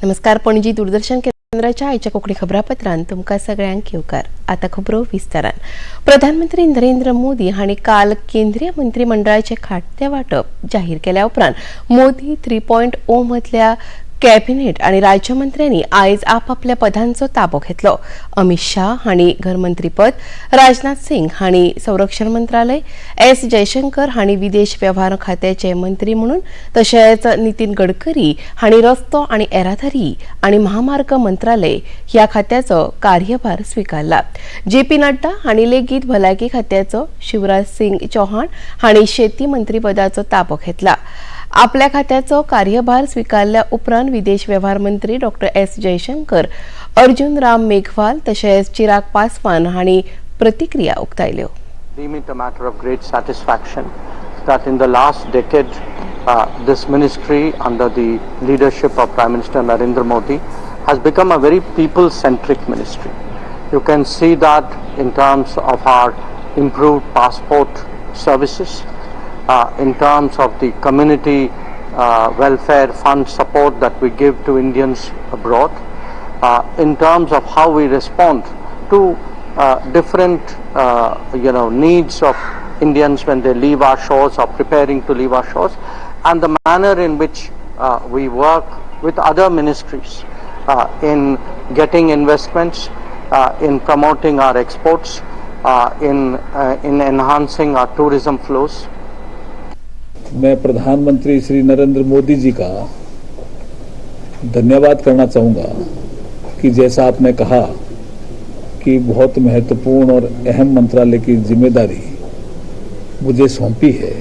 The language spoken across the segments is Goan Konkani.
नमस्कार, पणजी दूरदर्शन केंद्राच्या आयच्या कोंकणी खबरापत्रांत तुमकां सगळ्यांक येवकार. आतां खबरो विस्तारान. प्रधानमंत्री नरेंद्र मोदी हांणी काल केंद्रीय मंत्रीमंडळाचे खाते वांटप जाहीर केल्या उपरांत मोदी 3.0 मदल्या कॅबिनेट आनी राज्यमंत्र्यांनी आयज आपापल्या पदांचो ताबो घेतलो. अमित शाह हांणी घरमंत्रीपद, राजनाथ सिंग हांणी संरक्षण मंत्रालय, एस जयशंकर हांणी विदेश वेव्हार खात्याचे मंत्री म्हणून, तशेंच नितीन गडकरी हांणी रस्तो आनी येरादारी आनी महामार्ग मंत्रालय ह्या खात्याचो कार्यभार स्विकारला. जे पी नड्डा हांणी लेगीत भलायकी खात्याचो, शिवराज सिंग चौहान हांणी शेती मंत्रीपदाचो ताबो घेतला. आपल्या खात्याचो कार्यभार स्विकारल्या उपरांत विदेश वेव्हार मंत्री डॉक्टर एस जयशंकर, अर्जुन राम मेघवाल तशेंच चिराग पासवान हांणी प्रतिक्रिया उक्तायल्यो. Deem it a matter of great satisfaction that in the last decade, this ministry under the leadership of Prime Minister Narendra Modi has become a very people-centric ministry. You can see that in terms of our improved passport services, in terms of the community welfare fund support that we give to Indians abroad, in terms of how we respond to different needs of Indians when they leave our shores or preparing to leave our shores, and the manner in which we work with other ministries in getting investments, in promoting our exports, in enhancing our tourism flows. मैं प्रधानमंत्री श्री नरेंद्र मोदी जी का धन्यवाद करना चाहूँगा कि जैसा आपने कहा कि बहुत महत्वपूर्ण और अहम मंत्रालय की जिम्मेदारी मुझे सौंपी है,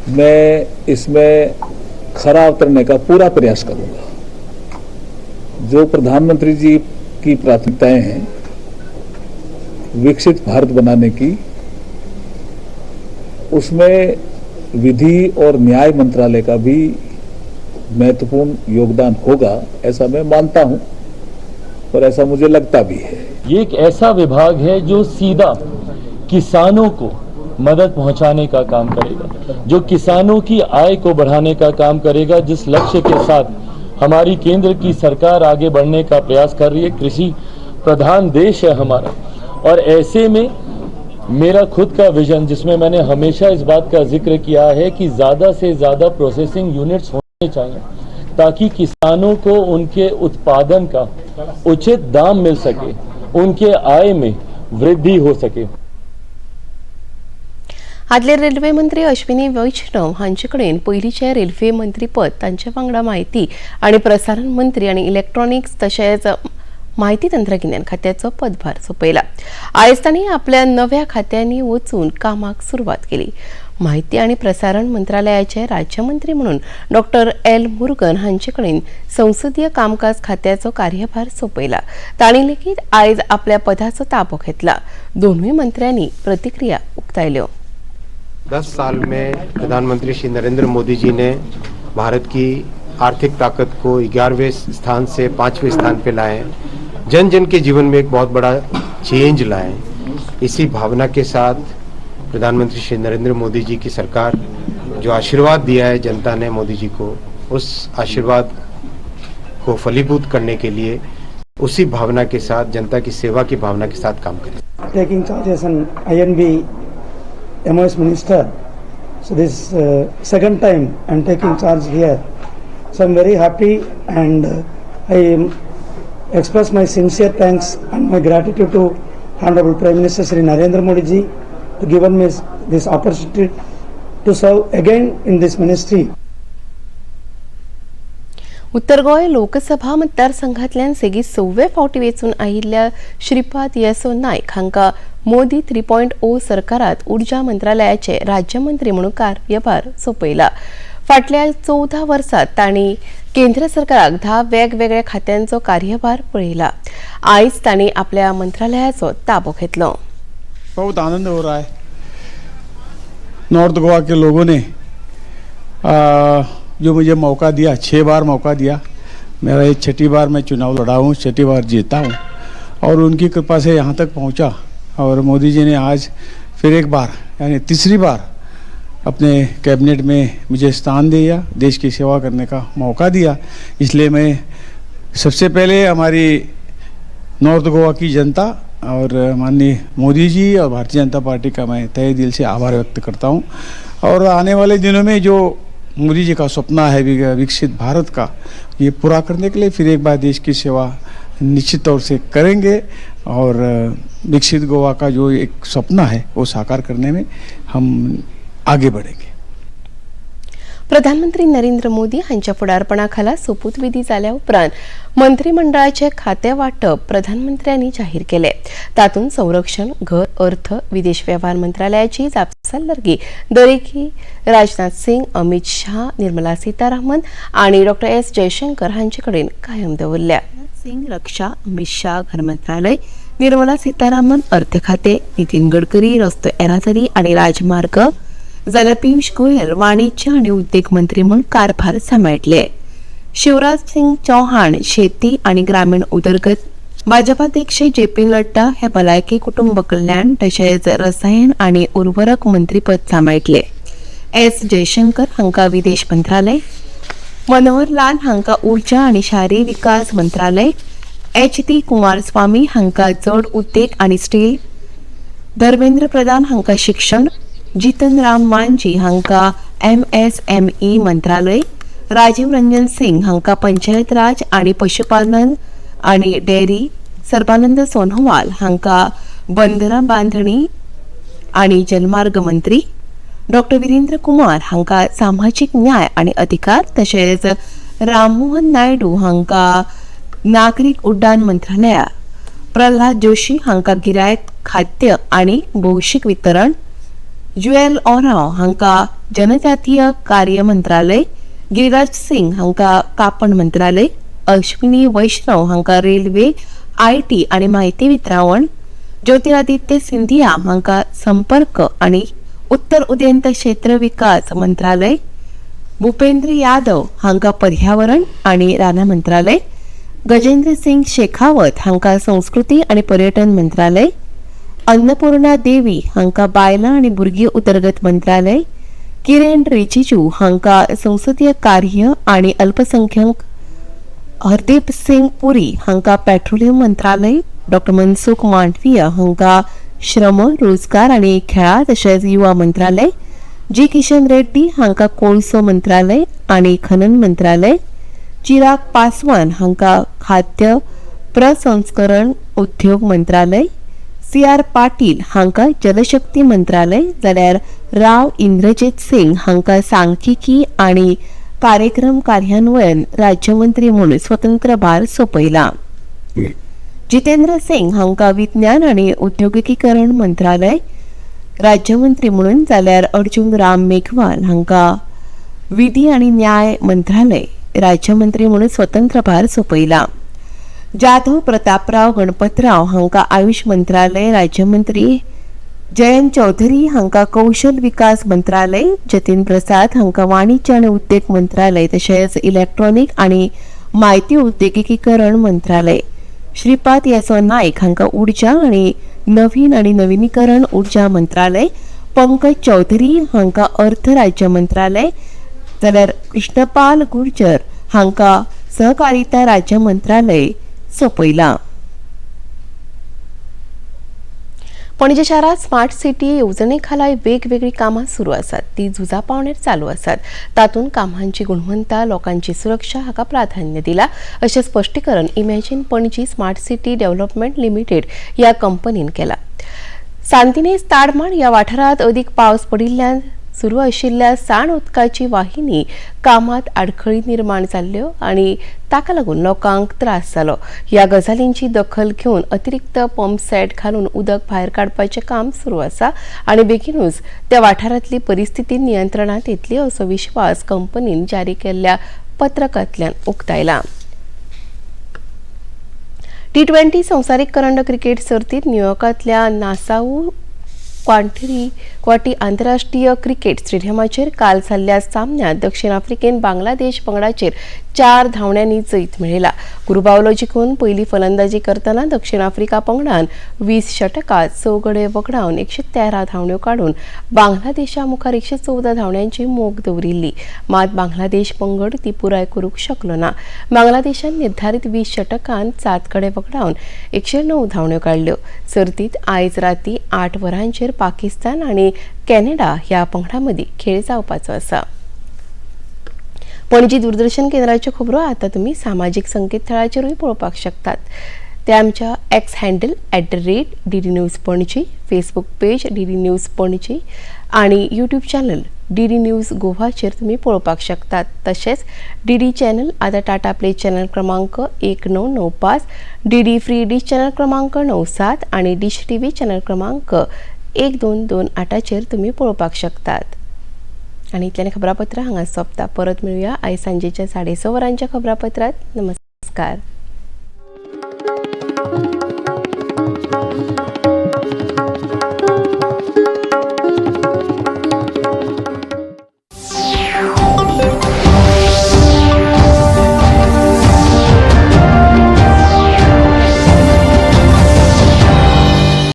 मैं इसमें खरा उतरने का पूरा प्रयास करूंगा. जो प्रधानमंत्री जी की प्राथमिकताएं हैं विकसित भारत बनाने की, उसमें विधि और न्याय मंत्रालय का भी महत्वपूर्ण योगदान होगा, ऐसा मैं मानता हूं और ऐसा मुझे लगता भी है. ये एक ऐसा विभाग है जो सीधा किसानों को मदद पहुंचाने का काम करेगा, जो किसानों की आय को बढ़ाने का काम करेगा. जिस लक्ष्य के साथ हमारी केंद्र की सरकार आगे बढ़ने का प्रयास कर रही है, कृषि प्रधान देश है हमारा और ऐसे में मेरा खुद का विजन, जिसमें मैंने हमेशा इस बात का जिक्र किया है कि ज़्यादा से ज़्यादा प्रोसेसिंग यूनिट्स होने चाहिए ताकि किसानों को उनके उत्पादन का उचित दाम मिल सके, उनके आय में वृद्धि हो सके. आदले रेल्वे मंत्री अश्विनी वैष्णव हांचे कडेन पयलींचे रेल्वे मंत्रीपद, तांचे वांगडा म्हायती आनी प्रसारण मंत्री आनी इलेक्ट्रॉनिक्स तशेंच म्हायती तंत्रगिन्यान खात्याचो पदभार सोंपयला. आयज तांणी आपल्या नव्या खात्यांनी वचून कामाक सुरवात केली. म्हायती आनी प्रसारण मंत्रालयाचे राज्यमंत्री म्हणून डॉक्टर एल मुरुगन हांचे कडेन संसदीय कामकाज खात्याचो कार्यभार सोंपयला. तांणी लेगीत आयज आपल्या पदाचो ताबो घेतला. दोनूय मंत्र्यांनी प्रतिक्रिया उक्तायल्यो. 10 साल में प्रधानमंत्री श्री नरेंद्र मोदी जी ने भारत की आर्थिक ताकत को 11वें स्थान से पाँचवें स्थान पे लाए, जन जन के जीवन में एक बहुत बड़ा चेंज लाए. इसी भावना के साथ प्रधानमंत्री श्री नरेंद्र मोदी जी की सरकार, जो आशीर्वाद दिया है जनता ने मोदी जी को, उस आशीर्वाद को फलीभूत करने के लिए उसी भावना के साथ, जनता की सेवा की भावना के साथ काम करें. Taking charge as an I&B MOS minister. So this second time I'm taking charge here. So I'm very happy and I express my sincere thanks and my gratitude to Honorable Prime Minister Sri Narendra Modi ji to given me this opportunity to serve again in this ministry. उत्तर गोंय लोकसभा मतदारसंघातल्यान सेगीत सव्वे फावटी वेंचून आयिल्ल्या श्रीपाद येसो नायक हांकां मोदी 3.0 सरकारात उर्जा मंत्रालयाचे राज्यमंत्री म्हणून कार्यभार सोंपयला. फाटल्या 14 वर्सात तांणी केंद्र सरकाराक 10 वेगवेगळ्या खात्यांचो कार्यभार पळयला. आयज तांणी आपल्या मंत्रालयाचो ताबो घेतलो. बहुत आनंद हो रहा है. नॉर्थ गोवा के लोगों ने जो मुझे मौका दिया, छः बार मौका दिया. मेरा ये छठी बार मैं चुनाव लड़ा हूँ, छठी बार जीता हूँ और उनकी कृपा से यहाँ तक पहुँचा. और मोदी जी ने आज फिर एक बार, यानी तीसरी बार अपने कैबिनेट में मुझे स्थान दिया, देश की सेवा करने का मौका दिया। इसलिए मैं सबसे पहले हमारी नॉर्थ गोवा की जनता और माननीय मोदी जी और भारतीय जनता पार्टी का मैं तहे दिल से आभार व्यक्त करता हूं। और आने वाले दिनों में जो मोदी जी का सपना है विकसित भारत का, ये पूरा करने के लिए फिर एक बार देश की सेवा निश्चित तौर से करेंगे और विकसित गोवा का जो एक सपना है वो साकार करने में हम आगे बढ़ेंगे। प्रधानमंत्री नरेंद्र मोदी हांच्या फुडारपणाखाला सोपूतविधी जाल्या उपरांत मंत्रिमंडळाचे खाते वाटप प्रधानमंत्र्यांनी जाहीर केले। तातूंत संरक्षण, घर, अर्थ, विदेश वेव्हार मंत्रालयाची जापसालदारकी दरेकी राजनाथ सिंग, अमित शाह, निर्मला सीतारामन आनी डॉ एस जयशंकर हांचे कडेन कायम दवरल्या। सिंग रक्षा, अमित शाह घर मंत्रालय, निर्मला सीतारामन अर्थ खाते, नितीन गडकरी रस्तो येरादारी आनी राजमार्ग जाल्यार पियुष गोयल वाणिज्य आनी उद्देग मंत्री म्हूण कारभार सांबाळटले। शिवराज सिंग चौहान शेती आनी ग्रामीण उदरगत, भाजपाध्यक्ष जे पी नड्डा हे भलायकी कुटुंब कल्याण तशेंच रसायन आनी उर्वरक मंत्रीपद सांबाळटले। एस जयशंकर हांकां विदेश मंत्रालय, मनोहर लाल हांकां ऊर्जा आनी शारी विकास मंत्रालय, एच डी कुमारस्वामी हांकां जड उद्देग आनी स्टील, धर्मेंद्र प्रधान हांकां शिक्षण, जितन राम मांझी हांकां एमएसएमई मंत्रालय, राजीव रंजन सिंग हांकां पंचायत राज आनी पशुपालन आनी डेअरी, सर्बानंद सोनोवाल हांकां बंदरां बांदणी आनी जलमार्ग मंत्री, डॉक्टर विरेंद्र कुमार हांकां सामाजीक न्याय आनी अधिकार तशेंच राममोहन नायडू हांकां नागरीक उड्डाण मंत्रालया, प्रल्हाद जोशी हांकां गिरायक खाद्य आनी भौशीक वितरण, जुएल ओराव हांकां जनजातीय कार्य मंत्रालय, गिरिराज सिंग हांकां कापड मंत्रालय, अश्विनी वैष्णव हांकां रेल्वे, IT आनी म्हायती वितरावण, ज्योतिरादित्य सिंधिया हांकां संपर्क आनी उत्तर उदेंत क्षेत्र विकास मंत्रालय, भूपेंद्र यादव हांकां पर्यावरण आनी रानां मंत्रालय, गजेंद्र सिंग शेखावत हांकां संस्कृती आनी पर्यटन मंत्रालय, अन्नपूर्णा देवी हांकां बायलां आनी भुरगीं उदरगत मंत्रालय, किरेन रिजिजू हांकां संसदीय कार्य आनी अल्पसंख्याक, हरदीप सिंग पुरी हांकां पेट्रोलियम मंत्रालय, डॉक्टर मनसुख मांडवीय हांकां श्रम, रोजगार आनी खेळां तशेंच युवा मंत्रालय, जी किशन रेड्डी हांकां कोळसो मंत्रालय आनी खनन मंत्रालय, चिराग पासवान हांकां खाद्य प्रसंस्करण उद्योग मंत्रालय, सी आर पाटील हांकां जलशक्ती मंत्रालय, जाल्यार राव इंद्रजीत सिंग हांकां सांख्यिकी आनी कार्यक्रम कार्यान्वयन राज्यमंत्री म्हूण स्वतंत्र भार सोंपयला। जितेंद्र सिंग हांकां विज्ञान आनी उद्योगिकीकरण मंत्रालय राज्यमंत्री म्हणून, जाल्यार अर्जुन राम मेघवाल हांकां विधी आनी न्याय मंत्रालय राज्यमंत्री म्हणून स्वतंत्र भार सोंपयला। जाधव प्रतापराव गणपतराव हांकां आयुष मंत्रालय राज्यमंत्री, जयंत चौधरी हांकां कौशल विकास मंत्रालय, जतीन प्रसाद हांकां वाणिज्य आनी उद्देग मंत्रालय तशेंच इलेक्ट्रॉनिक आनी म्हायती उद्देगीकरण मंत्रालय, श्रीपाद येसो नायक हांकां ऊर्जा आनी नवीन आनी नविनीकरण ऊर्जा मंत्रालय, पंकज चौधरी हांकां अर्थ राज्य मंत्रालय, जाल्यार कृष्णपाल गुर्जर हांकां सहकारिता राज्य मंत्रालय सोंपयलां। पणजे शारांत स्मार्ट सिटी येवजणे खाला वेगवेगळीं कामां सुरू आसात, ती झुजा पावणेर चालू आसात। तातूंत कामांची गुणवत्ता, लोकांची सुरक्षा हाका प्राधान्य दिला अशें स्पश्टीकरण Imagine Panaji smart city development limited ह्या कंपनीन केलां। सांतिनेज ताडमाड ह्या वाठारांत अदीक पावस पडिल्ल्यान सुरू आशिल्ल्या सांड उदकाची वाहिनी कामात आडखळी निर्माण जाल्ल्यो आनी ताका लागून लोकांक त्रास जालो। ह्या गजालींची दखल घेवन अतिरिक्त पंप सेट घालून उदक भायर काडपाचें काम सुरू आसा आनी बेगीनूच त्या वाठारांतली परिस्थिती नियंत्रणांत येतली असो विश्वास कंपनीन जारी केल्ल्या पत्रकांतल्यान उक्तायला। T20 संवसारीक करंड क्रिकेट सर्तीत न्यूयॉर्कांतल्या नासाऊ गुवाहाटी आंतरराष्ट्रीय क्रिकेट स्टेडियमाचेर काल जाल्ल्या सामन्यांत दक्षिण आफ्रिकेन बांगलादेश पंगडाचेर 4 धांवड्यांनी जैत मेळयला. गुरुबावलो जिखून पयली फलंदाजी करतना दक्षिण आफ्रिका पंगडान 20 षटकात 6 गडे वगडावन 113 धांवड्यो काडून बांगलादेशा मुखार 114 धांवड्यांची मोख दवरिल्ली. मात बांगलादेश पंगड ती पुराय करूंक शकलो ना. बांगलादेशान निर्धारित 20 षटकांत 7 गडे वगडावन 109 धांवड्यो काडल्यो. सर्तीत आयज राती 8 वरांचेर पाकिस्तान आनी कॅनडा ह्या पंगडां मदीं खेळ जावपाचो आसा. पणजी दूरदर्शन केंद्राच्यो खबरो आतां तुमी सामाजीक संकेतथळाचेरूय पळोवपाक शकतात. ते आमच्या X handle @DDNews Panaji, Facebook page DD News Panaji आनी यूट्यूब चॅनल डीडी न्यूज गोवाचेर तुमी पळोवपाक शकतात. तशेंच डीडी चॅनल आतां टाटा प्ले चॅनल क्रमांक 1995, डीडी फ्री डिश चॅनल क्रमांक 97 आनी डिश टीव्ही चॅनल क्रमांक 1228चेर तुमी पळोवपाक शकतात. आनी इतल्यान खबरापत्र हांगा सोंपता. परत मेळुया आयज सांजेच्या 6:30 वरांच्या खबरापत्रात. नमस्कार.